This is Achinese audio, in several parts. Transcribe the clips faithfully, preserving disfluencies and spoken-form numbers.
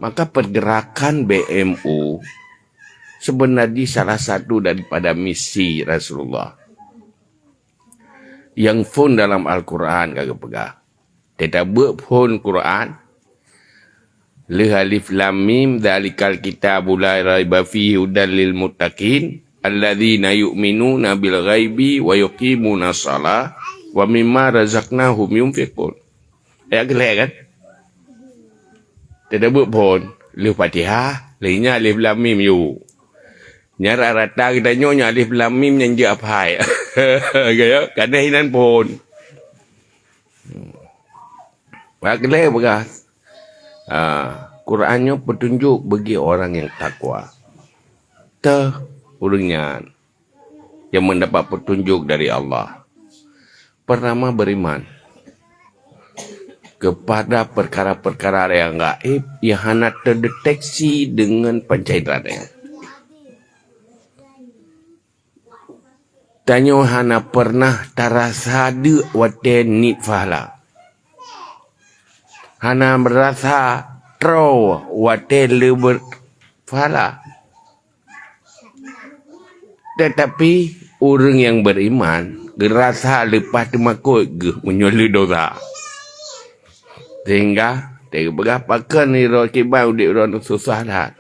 Maka pergerakan B M U sebenarnya salah satu daripada misi Rasulullah. Nyang phon dalam Al-Quran ka geupeugah. Teutabeuet phon Quran, lheueh alif lam mim, "Dzalikal kitabu la raiba fihi hudal lil muttaqin, alladzina yu'minuna bil ghaibi wa yuqimunas shalah wa mimma razaqnahum yunfiqun." Ayat keu lhèe kan? Teutabeuet phon, lheueh Fatihah, lheueh nyan alif lam mim yue. Nyan rata-rata geutanyoe nyoe alif lam mim nyan jeuet aphai. Ka ya? Kadang inan phon. Bak lé peugah, ah, Quran nyoe petunjuk bagi orang yang takwa. Teuh ureueng nyan yang mendapat petunjuk dari Allah. Pertama, beriman kepada perkara-perkara yang gaib yang hana terdeteksi dengan panca indera. Tanyoe hana pernah tarasa deuk watèe niet pahala. Hana meurasa troe watèe le ber-, pahala. Tetapi ureueng nyang beriman geurasa leupah teumakot geuh meunyoe le dosa. Sehingga teupeugah, "Pakon sidroe kiban udép droeneuh susah that.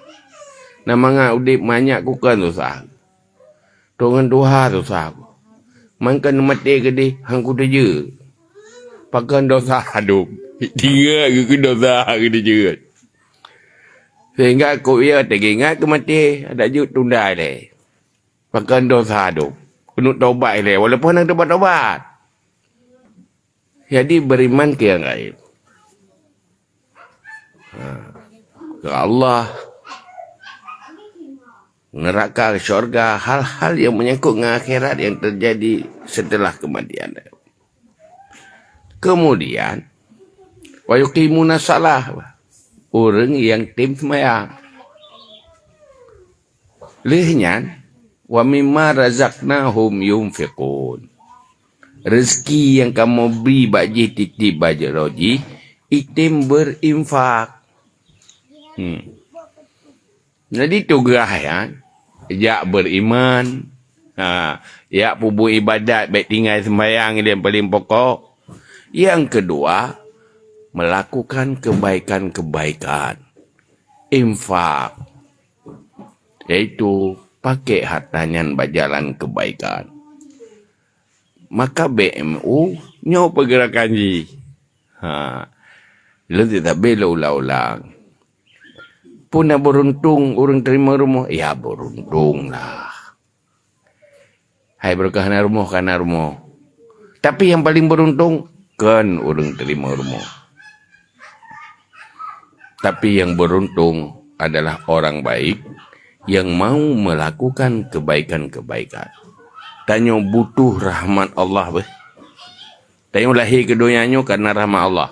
Na mangat udép manyak kukon susah. Tôh ngon tuha susah. Mangkon maté keudéh han kuteujeuet. Pakon dosa dum." Tinggai geuh keu dosa geuteujeuet. Sehingga kok ia teuingat keu maté, adak jeuet tunda ilèe. Pakon dosa dum. Keuneuk tobat ilèe, walaupun hana tobat-tobat. Jadi beriman keu nyang gaib. Ha. Keu Allah, neraka, syurga, hal-hal yang menyangkut dengan akhirat yang terjadi setelah kematian. Kemudian, "Wa yuqimuna shalah." Ureueng nyang tem seumayang. Lheueh nyan, "Wa mimma razaqnahum yunfiqun." Rezeki nyang kamoe bri bak jih tiep-tiep bak jaroe jih, item berinfak. Hmm. Jadi tugaih nyan, jak beriman, ha, jak peubuet ibadat, bèk tinggai seumayang, nyang paleng pokok. Nyang keudua, melakukan kebaikan-kebaikan. Infak, yaitu pakèk harta nyan bak jalan kebaikan. Maka B M U nyoe pergerakan jih. Ha. Lôn teutabé lôn ulang-ulang. Peue na beruntung ureueng teurimong rumoh? Ya, beruntung lah. Hai beureukaih na rumoh, ka na rumoh. Tapi nyang paleng beruntung, kon ureueng teurimong rumoh. Tapi yang beruntung adalah orang baik yang mau melakukan kebaikan-kebaikan. Tanyoe butuh rahmat Allah beh. Tanyoe lahé keu donya nyoe karena rahmat Allah.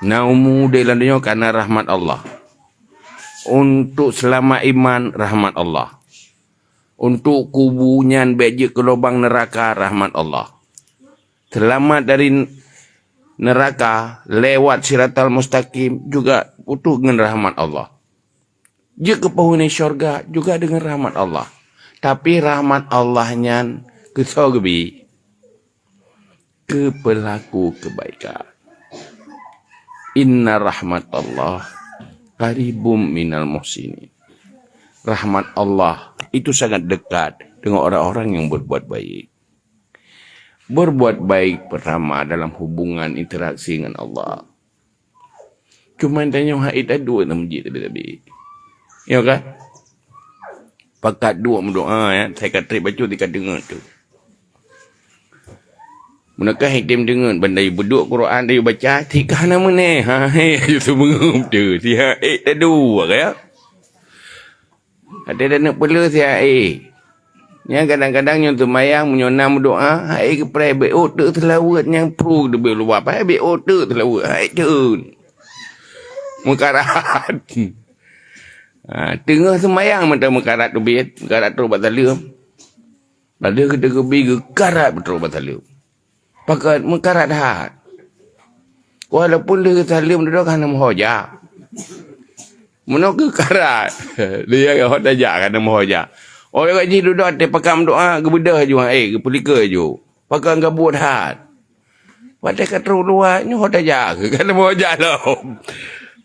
Na umu udép lam donya karena rahmat Allah. Untuk seulamat iman, rahmat Allah. Untuk kubu nyan bèk jeuet keu lubang neuraka, rahmat Allah. Seulamat dari n-, neuraka lewat Siratal Mustaqim juga butuh ngon rahmat Allah. Jeuet keu peuhuni syurga juga deungon rahmat Allah. Tapi rahmat Allah nyan keu soe geubi? Keu peulaku keubaikan. Inna rahmatallah qaribum minal muhsinin. Rahmat Allah itu sangat dekat dengan orang-orang yang berbuat baik. Berbuat baik pertama dalam hubungan interaksi dengan Allah. Cuma tanyoe han ék taduek lam meuseujid tabi-tabi. Ya kan? Pakat duek meudoa, ya, saya ka trép bacut di ka deungoe tu. Meunakah item deungoe banda yue beuduek Quran dan yue baca, tika hana meuné. Ha, he, yue seumeungeup tu. Siha, eh, tadu, ya. Até dan neuk peuleueh siha, eh. Nyan kadang-kadang nyoe teumayang, meunyoe na meudoa, hai geupreh beu teuk seulaweuet nyang pru deubeuet luwa, hai beu teuk seulaweuet, hai teun. Meukarat. Ha, teungoh seumayang mantong meukarat teubiet, meukarat trok bak saleuem. Padahai geuteugeubi geukarat beutôi bak saleuem. Pakat meukarat that. Walaupun lheueh saleuem dudoe ka hana meuho jak. Meunoe keuh karat. Dia ho tajak ka hana meuho jak. Oh, ka jih dudoe teuh pakam doa, geubeudôh ju, eh, geupeulikeue ju. Pakon ka buet that. Watèe ka trok luwa, nyoe ho tajak keuh, ka hana meuho jak lom.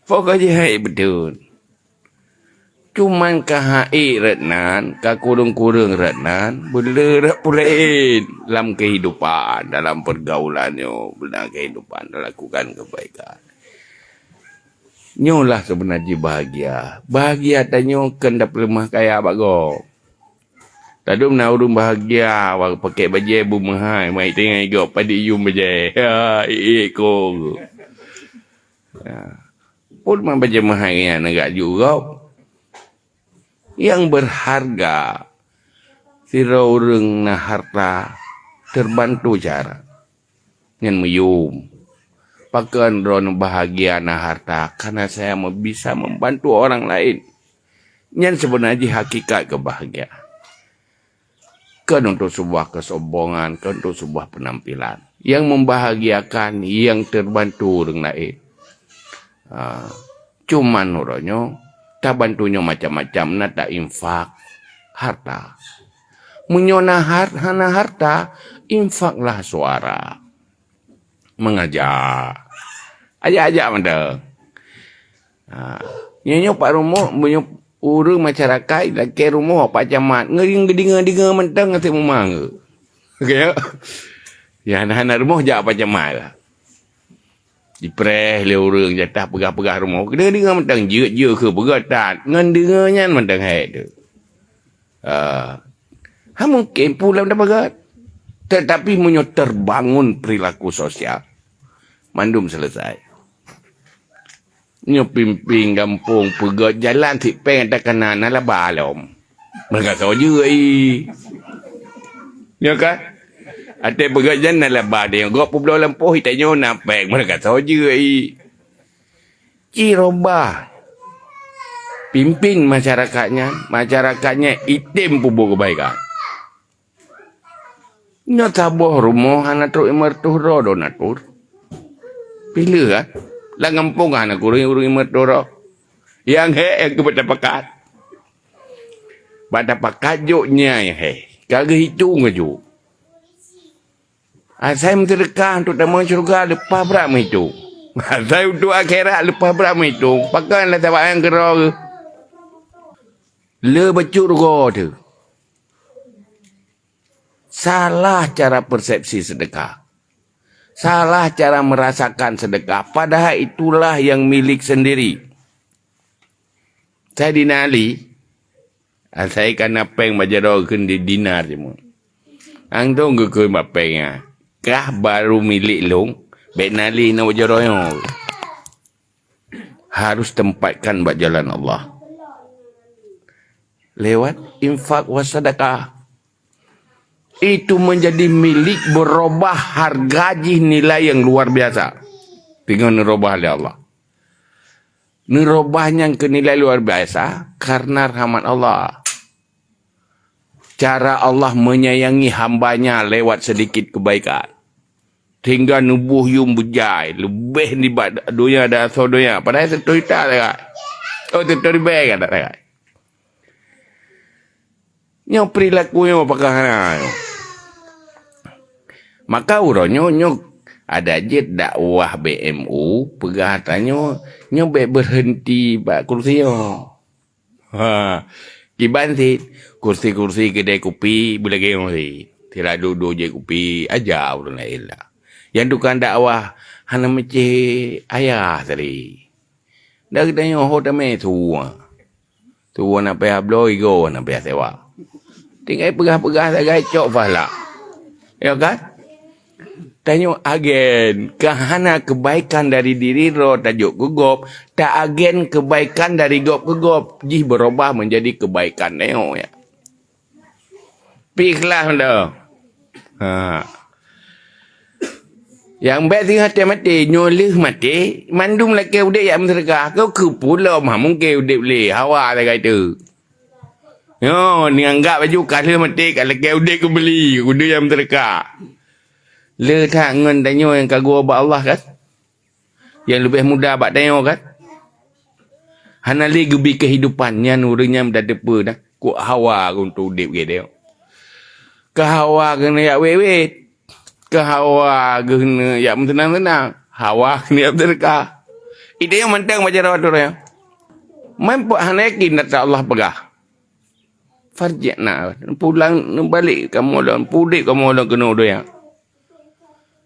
Pokok jih hai beutôi. Cuman ka hai rot nan, ka kureueng-kureueng rot nan, beuleurat pulét lam kehidupan, dalam pergaulan nyoe, dalam kehidupan, dalam lakukan kebaikan. Nyoe lah seubeunar jih bahagia. Bahagia tanyoe kon tapeuleumah kaya bak gob. Tadum na ureueng bahagia, wak pakèk bajèe beumeuhai, mai tinggai gob padé yum bajèe. Ha, ié ko. Ha. Pun man bajèe meuhai nyan neugak ju gob. Nyang berharga, sidroe ureueng na harta, terbantu cara. Nyan meuyum. Pakon droeneuh bahagia na harta, karena saya me-, bisa membantu orang lain. Nyan seubeunar jih hakikat keubahgiaan. Kon untuk sebuah kesombongan, kon untuk sebuah penampilan. Yang membahagiakan, yang terbantu ureueng laén. Ha, cuman uroe nyoe, tabantu nyoe macam-macam, na tainfak harta. Meunyoe na har-, hana harta, infaklah suara. Mengaja. Ajak-ajak mantong. Ha. Nyoe-nyoe pak rumoh, meunyoe ureueng masyarakat lakèe rumoh pak camat, ngeuring geudeungoe-deungoe mantong até mumang. Oke, ya? Ya, hana-hana rumoh jak pak camat lah. Jipreh lé ureueng jatah peugah-peugah rumoh. Geudeungoe-deungoe mantong, jeuet-jeuet keu peugah that. Ngon deungoe nyan mantong hék tu. Ah, ha mungken pulang dapat. Tetapi meunyoe terbangun perilaku sosial, mandum selesai. Nyoe pimpin gampông peugöt jalan sit péng takana na laba lom. Meureuka soe jeuet i. Nyoe kan? Até peugöt jalan na laba deh. Gop peubloe lampôh itanyoe na péng. Meureuka soe jeuet i. Ci robah pimpin masyarakat nyan, masyarakat nyan item peubuet keubaikan. Nyoe saboh rumoh hana trok limong reutôh droe donatur. Pileue kan? Lam gampông hana kureueng ureueng limong reutôh droe. Nyang hék nyang keubeut tapakat. Bak tapakat jok nyan nyang hék. Ka geuhitong jok. Asai meuseudeukah untuk tamong syeuruga leupah brat meuhitong. Asai untuk akhirat leupah brat meuhitong. Pakon lah sabab nyang keudroe. Le bacut rugoe teuh. Salah cara persepsi sedekah. Salah cara merasakan sedekah. Padahal itulah yang milik sendiri. Saidina Ali, asai kana péng bak jaroe kheun di dinar cuma. Langsong geukheun bak péng nyan, "Kah baru milik lôn, bèk na lé nyoe bak jaroe nyoe." Harus tempatkan bak jalan Allah. Lewat infak wa sadakah. Itu menjadi milik berubah harga jih nilai yang luar biasa. Tinggal neurubah lé Allah. Neurubah nyan keu nilai luar biasa karena rahmat Allah. Cara Allah menyayangi hamba-Nya lewat sedikit kebaikan. Sehingga neuboh yum beujai, leubeh nibak donya dan asoe donya. Padahai seutoh juta sagai. Oh, seutoh ribèe kan tak sagai. Nyoe perilaku nyoe pakon hana nyoe. Maka uroe nyoe, nyoe adak jeuet dakwah B M U, peugah tanyoe, nyoe bèk berhenti bak kursi nyoe. Ha, kiban cit, kursi-kursi keudè kupi beulagèe nyoe cit. Sira duek-duek jép kupi, aja ureueng laén lah. Nyang tukang dakwah hana meucéh ayah tadi. Dari tanyoe ho tamè tuwoe. Tuwoe na payah bloe, igoe na payah sewa. Tinggai peugah-peugah sagai cok pahala. Ya kan? Tanyoe agen, ka hana kebaikan dari diri droe tajok keu gob, ta agen kebaikan dari gob keu gob, jih berubah menjadi kebaikan tanyoe ya. Pi ikhlas dah. Ha. Nyang bèk singoh teuh maté, nyoe lheueh maté, mandum lakèe udép jak meuseudeukah. Keu, keu peue lom, ha, mungken udép lé, hawa sagai teuh. Nyoe, neuanggap laju ka lheueh maté, ka lakèe udép keubeuli, udép jak meuseudeukah. Le that ngon tanyoe nyang ka geuwoe bak Allah kan? Nyang leubeh muda bak tanyoe kan? Hana lé geubi keuhidupan nyan ureuëng nyan dan teupeu dah. Kok hawa geuh untuk udeb geuh tanyoe. Keu hawa keuneuk jak wét-wét. Keu hawa keuneuk jak meuseunang-seunang. Hawa keuneuk jak meuseudeukah. Itu nyang mantong baca doa tu ya. Man hana yakin ata Allah peugah. Farji'na, pulang neubalek kamoe lom, pudek kamoe lom keunoe donya.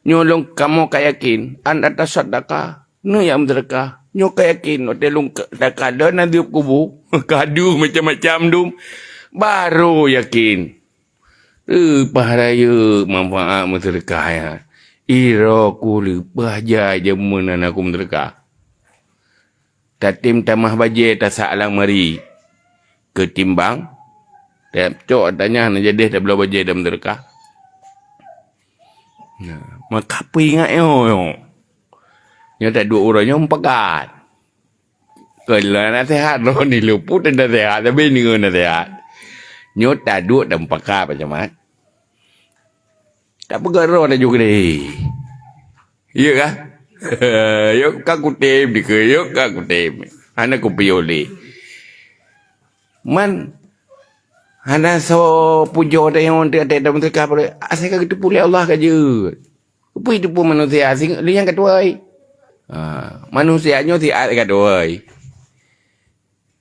Nyoe lôn kamoe ka yakin, an atasaddaqa, neuk jak meuseudeukah. Nyoe ka yakin, watée lôn ka, ka, ka lôn na deueb kubu, kadu macam-macam dum, barô yakin. Leupah rayeuk manfaat meuseudeukah nyan. Iroku leupah jai jameun hana ku meuseudeukah. Tatem tamah bajée tasak lam mari keutimbang tacok tanyah na jadeh tabloe bajée dan meuseudeukah. Nah, maka peuingat nyoe, nyoe. Nyoe taduek uroe nyoe mupakat. Keu lôn naseuhat, lôn ni luput dan naseuhat, tapi ni naseuhat. Nyoe taduek dan mupakat, Pak Camat. Tak peugah roh laju keudeh. Ya kan? Yok ka kutem dikeue, yok ka kutem. Hana kupiôh lé. Man hana soe pujoe teuh nyang teuh até dalam teuka peureuk. Asai ka geuteupeue lé Allah ka jeuet. Keupeue teupeu manusia asing lé nyang ka tuwai. Ha, manusia nyoe siat ka tuwai.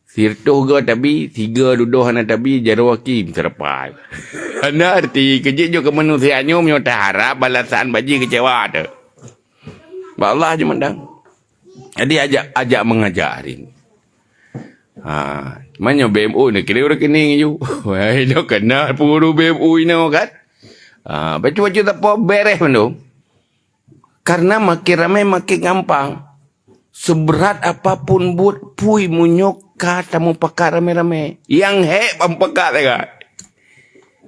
Sirtoh goe tabi, tiga dudoh hana tabi, jaroe akim seurapai. Hana arti, keujeuet jok keu manusia nyoe meunyoe taharab balasan bak jih keucewa teuh. Bak Allah jeuet mandang. Jadi ajak, ajak mengajak hari ni. Ha, cuma nyoe B M U ni kira ureueng keuning ju. Wah, inoe kena pengurus B M U inoe kan. Ha, bacut-bacut sapo beres mandum. Karena makin ramai makin gampang. Seberat apapun buet pui meunyoe ka tamupakat ramé-ramé. Nyang hék ban pakat sagai.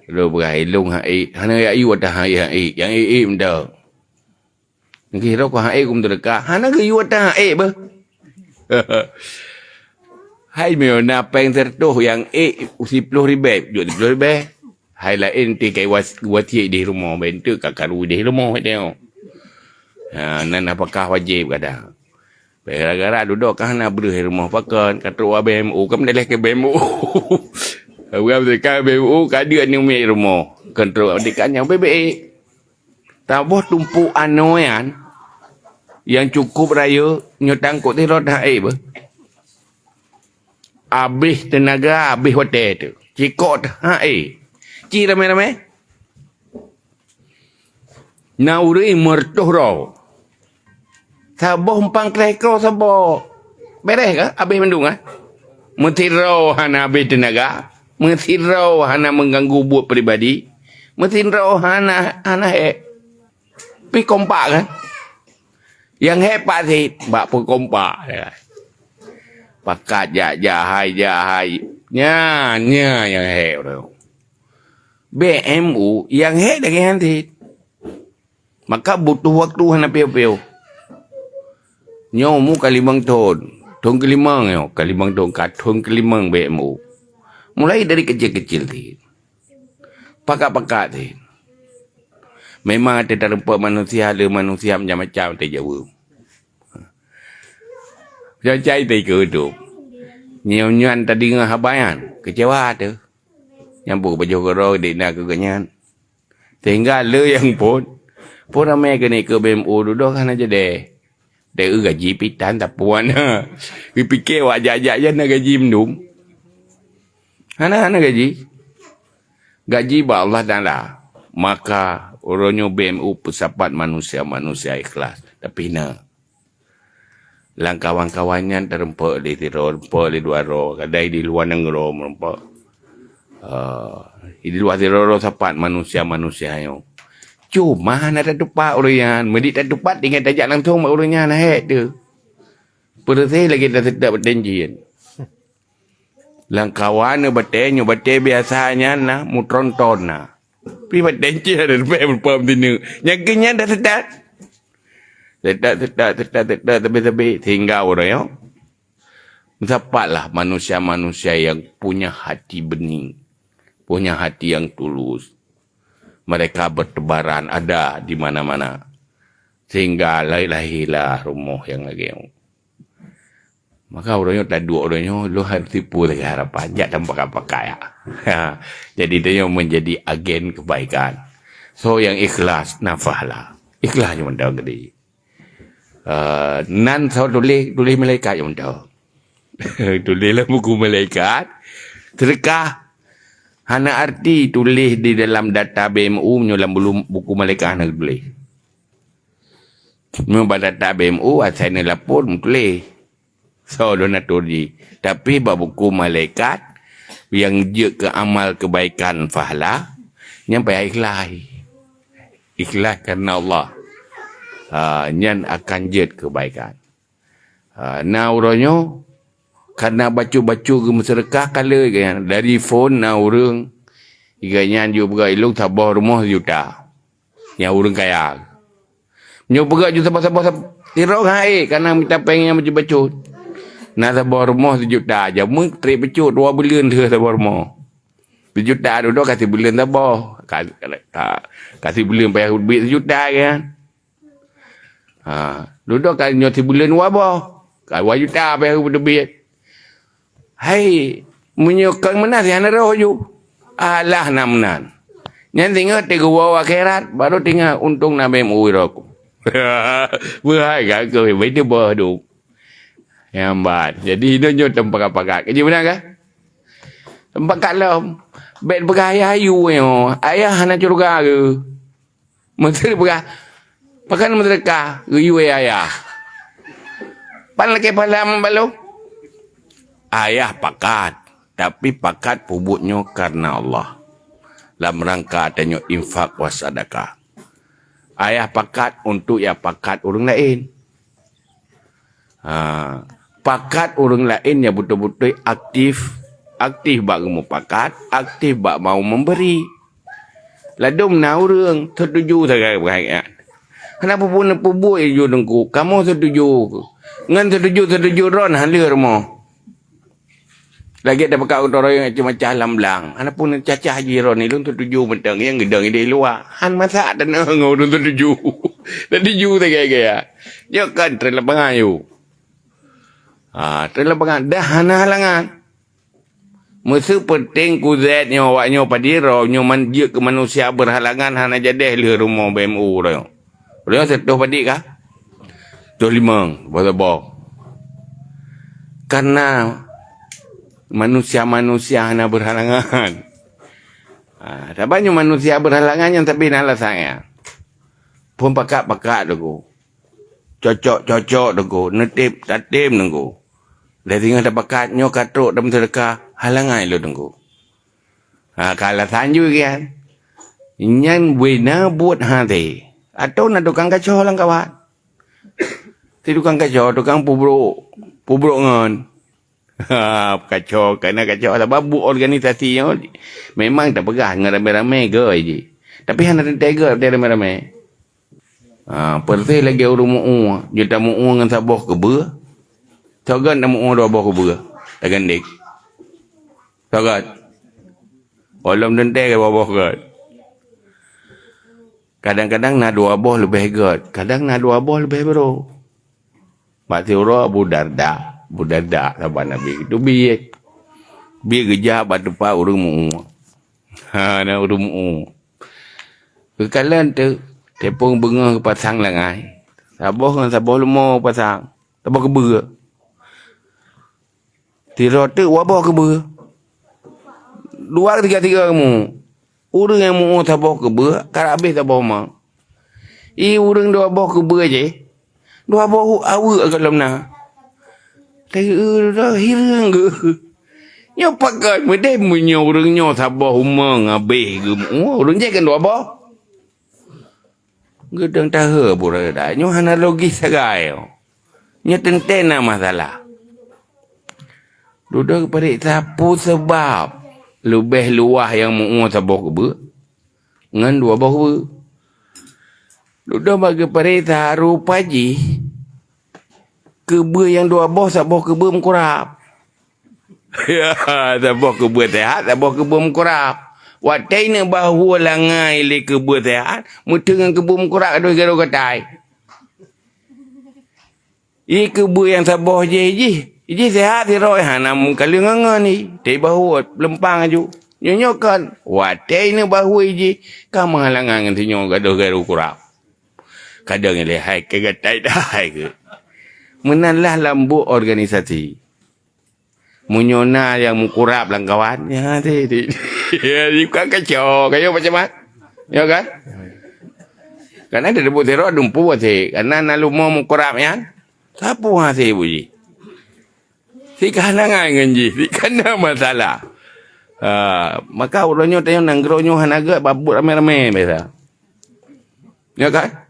Lôn peugah ilong hak ék, hana jak yue ata hak ék, hak ék, nyang ék-ék mantong. Nggih roh keu hak ék kum teuka, hana geuyue ata hak ék beuh. Hai meunyoe na péng siratoh nyang ék siploh ribèe, jok siploh ribèe. Hai laén ti kai was-, wasiet di rumoh, ben teuk ka karu di rumoh tengok. Ha, nan apakah wajéb kadang. Gara-gara dudoe ka hana breuh rumoh pakon, ka trok B M U, ka meudaleh keu B M U. Bukan ka B M U, ka deuek ni miet rumoh. Ka trok dekat nyang bebek. Taboh tumpuk anoe nyan, nyang cukup rayeuk, nyoe tangkot ti rot hak ék beuh. Abéh teunaga, abéh watée teuh. Cikok teuh, ha, eh. Ci ramé-ramé. Na ureuëng meureutoh droe. Saboh umpang kreh kroe saboh. Beres ka? Abéh mandum ka? Meusidroe hana abéh teunaga. Meusidroe hana meuganggu buet pribadi. Meusidroe hana, hana hék. Pi kompak kan? Nyang hék pat sit bak peukompak. Pakat jak-jak hai, jak hai. Nyan, nyan nyang hék uroe. B M U nyang hék lagée nyan sit. Maka butuh waktu hana piôh-piôh. Nyoe umu ka limong thon. Thon keulimong nyoe, ka limong thon, ka thon keulimong B M U. Mulai dari kecil-kecil sit. Pakat-pakat sit. Memang ata tarumpok manusia, le manusia macam-macam tajaweueb. Cai-cai teuh keu udeb. Nyoe nyan tadeungoe haba nyan, keucewa teuh. Nyang beu pajoh keudroe di na keu geuhnyan. Sehingga le nyang phon, phon ramé keuneuk keu B M U dudoe hana jadeh. Deuh gaji pitan tapuan. Geupike wak jak-jak jan na gaji mandum. Hana, hana gaji. Gaji bak Allah Taala. Maka uroe nyoe B M U peusapat manusia-manusia ikhlas. Tapi na lam kawan-kawan nyan tarumpok lé sidroe, rumpok lé dua droe, kadai di luwa nanggroe meurumpok. Ah, di luwa sidroe-droe sapat manusia-manusia nyoe. Cuma hana tatupat ureuëng nyan. Meudi tatupat tinggai tajak langsong bak ureuëng nyan, hék teuh. Peureuséh lagée taseutôt batée jih. Lam kawan nyoe batée, nyoe batée biasa nyan na, meutronton na. Pi batée jih ada leubeh meupom sineuk. Nyang keu nyan dah seutôt. Seutôt, seutôt, seutôt, seutôt, sabe-sabe. Sehingga uroe nyoe. Sapatlah manusia-manusia yang punya hati bening, punya hati yang tulus. Mereka bertebaran ada di mana-mana. Sehingga lahé-lahé lah rumoh nyang lagée nyoe. Maka uroe nyoe taduek uroe nyoe, lôn hana tipu lagée harapan, jak tapakat-pakat ya. Jadi tanyoe menjadi agen kebaikan. Soe nyang ikhlas, na pahala. Ikhlas nyoe mantong geude. Uh, nan soe tuléh, tuléh malaikat nyoe mantong. Tuléh lam buku malaikat. Seudeukah hana arti tuléh di dalam data B M U meunyoe lam bulu-, buku malaikat hana tuléh. Meunyoe bak data B M U, asai neulapor meutuléh. Soe lôn atur jih. Tapi bak buku malaikat nyang jeuet keu amal kebaikan pahala, nyan payah ikhlas. Ikhlas karena Allah. Ha, nyan akan jeuet kebaikan. Ha, na uroe nyoe, karena bacut-bacut geumeuseudeukah ka le, dari phon na ureuëng, iga nyan jeuet peugah ilong saboh rumoh sejuta. Nyang ureuëng kaya. Nyoe peugah ju saboh-saboh sab-, sidroe ngon hai, kana mita péng nyang bacut-bacut. Na saboh rumoh sejuta, jameun trép bacut dua buleuen lheueh saboh rumoh. Sejuta dudoe ka sibuleuen saboh. Ka, ka, ka, ka sibuleuen payah teubiet sejuta kan. Ha, dudoe ka nyoe sibuleuen dua boh. Ka dua juta payah teubiet. Hai, meunyoe kon meunan, si hana roh ju. Alah na meunan. Nyan singoh teuk geuwoe akhirat, baru tinggai untông na B M U uroe ku. Beuhai ka keu, beda boh du. Nyang ban. Jadi, inoe nyoe teumpat pakat. Keujeuh meunan ka? Teumpat pakat lom. Bèk peugah ayah ayu nyoe. Ayah hana syeuruga ke? Meuseudeukah, pakon meuseudeukah geuyue ayah. Pan lakée pahala bak lôn? Ayah pakat, tapi pakat peubuet nyoe karena Allah. Lam rangka tanyoe infak wa sadakah. Ayah pakat untuk ya pakat ureuëng laén. Ha, pakat ureuëng laén nyang beutôi-beutôi aktif, aktif bak geumupakat, aktif bak mau memberi. Ladôm na ureuëng setuju sagai-sagai nyan. Hana peue-peue neupeubuet ju teungku, kamoe setuju. Ngon setuju-setuju droe hana lé rumoh. Lagée tapeugah ureuëng macam-macam lam blang. Hana pun cacah jih droe ni, lôn setuju mantong nyang geudong di luwa. Han masak tanyoe ngon ureuëng setuju. Setuju sagai-sagai. Nyoe kan tren lapangan yu. Ha, tren lapangan dah hana halangan. Meuseu peunteng kuzet nyoe awak nyoe padit droe nyoe man jeuet keu manusia beurhalangan hana jadeh lheueh rumoh B M U droe nyoe. Droe nyoe seutoh padit kah? Seutoh limong, boh saboh. Karena manusia-manusia hana beurhalangan. Ha, sabab nyoe manusia beurhalangan nyang sabe na alasan nyan. Phon pakat-pakat teungku. Cocok-cocok teungku, neutép tatem teungku. Lé singoh tapakat nyoe ka trok dan meuseudeukah halangan ilôn teungku. Ha, ka alasan ju kan. Nyan bui na buet hase. Atau na tukang kaco lam kawan. Si tukang kaco, tukang pubrok, pubrok ngon. Ha, kaco, kana kaco. Sabab buet organisasi nyoe memang tapeugah ngon ramé-ramé goe jih. Tapi hana teuntée goe ramé-ramé. Ha, persis lagée ureuëng mu'ue, jeuet tamu'ue ngon saboh keubeue. Soe göt tamu'ue dua boh keubeue, tagandéng. Soe göt. Ulôn teuntée dua boh göt. Kadang-kadang na dua boh leubeh göt, kadang na dua boh leubeh brok. Bak siuroe Abu Darda, Abu Darda sahabat Nabi, teubiet. Biet geujak bak teumpat ureuëng mu'ue. Ha, na ureuëng mu'ue. Geukalon teuk, teupeung beungoh geupasang langai. Saboh ngon saboh leumo pasang. Saboh keubeue. Sidroe teuk dua boh keubeue. Dua tiga-tiga mu. Ureuëng nyang mu'ue saboh keubeue, ka habéh saboh ma. I ureuëng dua boh keubeue jih, dua boh aweuek gohlom na. Teu-eu droe hireuen geuh. Nyoe pakon meudeh meunyoe ureuëng nyoe saboh uma ngabéh geumu'ue, ureuëng jih kan dua boh. Geudong tahe burada, nyoe hana logis sagai. Nyoe teuntée na masalah. Dudoe geupareksa peue sabab leubeh luwah nyang mu'ue saboh keubeue ngon dua boh keubeue. Dudoe bak geupareksa rupa jih keubeue nyang dua boh saboh keubeue meukurab. Ya, saboh keubeue sehat, saboh keubeue meukurab. Watée ineuk bahue langai lé keubeue sehat, meuteung ngon keubeue meukurab ka dua gadoh gatai. Ie keubeue nyang saboh jih, jih, jih sehat sidroe, hana meukaleueng ngon-ngon ie. Teubahu leumpang aju. Nyoe-nyoe kon, watée ineuk bahu jih, ka meuhalangan ngon sinyoe gadôh garu kurab. Kadang ilée hai keu gatai dahai keu. Meunan lah lam buet organisasi. Meunyoe na nyang meukurab lam kawan, nyan ti, ti. Ya, bukan kacau, kacau macam mana? Ya kan? Karena dia debut terok dumpu até. Karena na lumo meukurab nyan. Sapu hase bu jih. Si ka hana ngai ngon jih, si ka na masalah. Ha, maka uroe nyoe tanyoe nanggroe nyoe hana gét babut ramé-ramé biasa. Ya kan?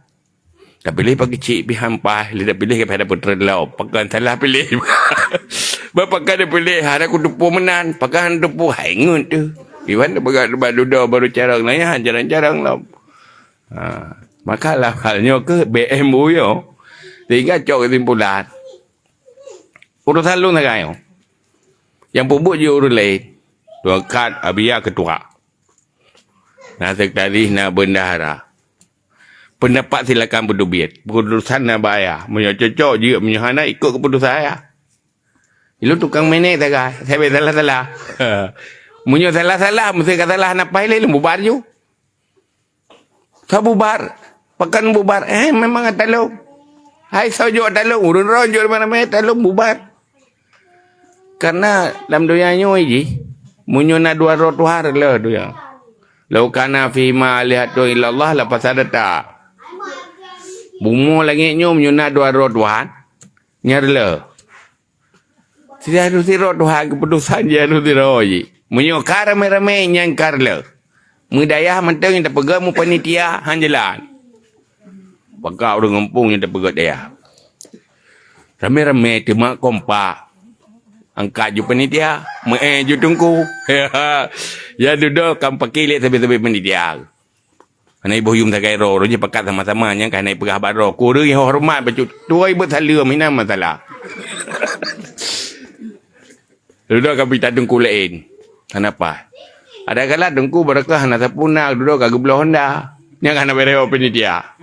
Tapiléh pakcik pih hampai, lé tapiléh ka pih ada peutrön lom. Pakon salah piléh. Ba pakon tapiléh, hana kuteupeu meunan, pakon hana teupeu, hai ngeut teuh. Iwan tapeugah ba dudoe baru carông nyan, han carông-carông lom. Ha, maka lam hal nyoe keuh B M U nyoe. Sehingga cok kesimpulan. Urusan lôn sagai nyoe. Nyang peubuet jih ureuëng laén. Tuan Kat, Abia, Ketua. Na sekretaris, na bendahara. Pendapat silakan beuteubiet. Keputusan na bak ayah. Meunyoe cocok jeuet, meunyoe hana ikot keputusan ayah. Ilôn tukang menek sagai, sabe salah-salah. Meunyoe salah-salah, meusti ka salah hana paih lé, lôn bubar ju. Sa bubar, pakon bubar, eh, memang ata lôn. Hai soe jok ata lôn, ureuëng droe jok di mana-mana ata lôn bubar. Karena lam donya nyoe jih, meunyoe na dua droe Tuhan reuloh donya. Lau kana fihima alihatun illallah lafasadata. Bumoe langét nyoe meunyoe na dua droe Tuhan, nyan reuloh. Sidroe-sidroe Tuhan keuputusan jih sidroe jih. Meunyoe ka ramé-ramé nyan ka reuloh. Meudayah mantong nyang tapeugah meupanitia han jalan. Pakak ureuëng gampông nyang tapeugah dayah. Ramé-ramé teuma kompak. Angkat ju panitia, meu'en ju teungku. Ya dudoe kan paké lé sabe-sabe panitia. Hana iboh yum sagai droe, roh jih pakat sama-sama nyang ka hana ipeugah bak droe. Kureueng horeumat bacut tuwai beusaleuem, hina masalah. Dudoe ka mita teungku laén. Hana paih. Ada kala teungku barokah hana sapeue na, dudoe ka geubloe honda. Nyang hana beureh panitia.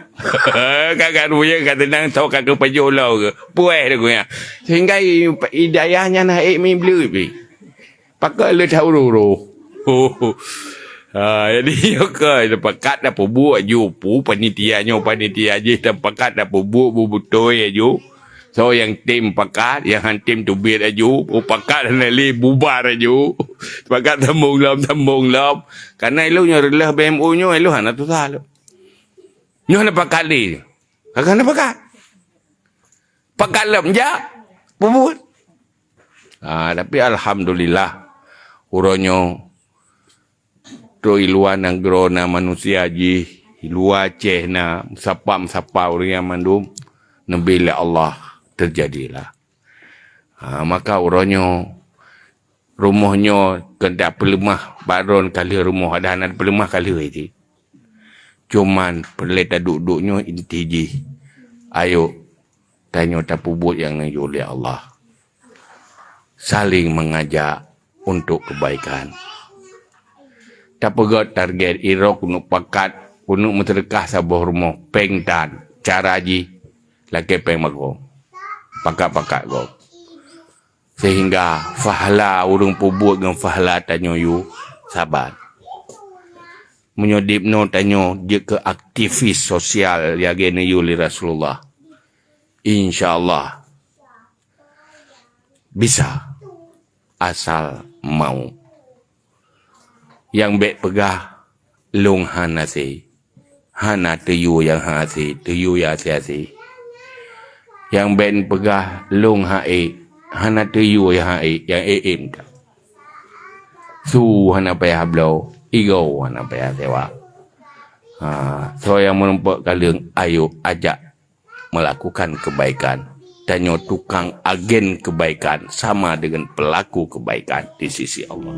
Ka, ka ruyeuk ka teunang, sok ka keupajoh lom ke. Puih teungku nyan. Sehingga i, i dayah nyan hana ék mi bleuet pih. Pakon le that uroe-uroe. Ha, jadi nyoe keuh pakat tapeubuet ju pu panitia nyoe panitia jih, pakat tapeubuet bu beutôi aju. Soe nyang tem pakat, nyang han tem teubiet aju, pakat hana lé bubar aju. Pakat sambong lom, sambong lom. Karena ilôn nyoe reuloh B M U nyoe, ilôn hana susah lôn. Nyoe hana pakat lé. Kakak hana pakat. Pakat lom jak peubuet. Ha, tapi alhamdulillah, uroe nyoe trok i luwa nanggroe na manusia jih, i luwa Aceh na, meusapa-meusapa ureuëng nyan mandum, neubi lé Allah teujadilah. Ha, maka uroe nyoe rumoh nyoe keuneuk tapeuleumah bak droe ka lheueh rumoh, ada hana tapeuleumah ka lheueh cit. Cuman peureulée taduek-duek nyoe inti jih. Ayo, tanyoe tapeubuet nyang neuyue lé Allah. Saling mengajak untuk kebaikan. Tapeugét target irok keuneuk pakat, keuneuk meuseudeukah saboh rumoh, péng tan. Cara jih, lakée péng magom. Pakat-pakat gob. Sehingga fahla ureuëng peubuet ngon fahla tanyoe yue saban. Meunyoe dipnoe tanyoe jeuet keu aktivis sosial lagée neuyue lé Rasulullah, insya Allah bisa asal mau. Nyang bék peugah lôn hana sé. Hana teuyue nyang hase, teuyue nyang hase-hase. Nyang bék peugah lôn ha ék, hana teuyue nyang ha ék, nyang ék-ék mita. Su hana payah bloe, igoe hana payah sewa. Ha, soe nyang meurumpok kaleueng, ayo ajak melakukan kebaikan. Tanyoe tukang agen kebaikan sama dengan pelaku kebaikan di sisi Allah.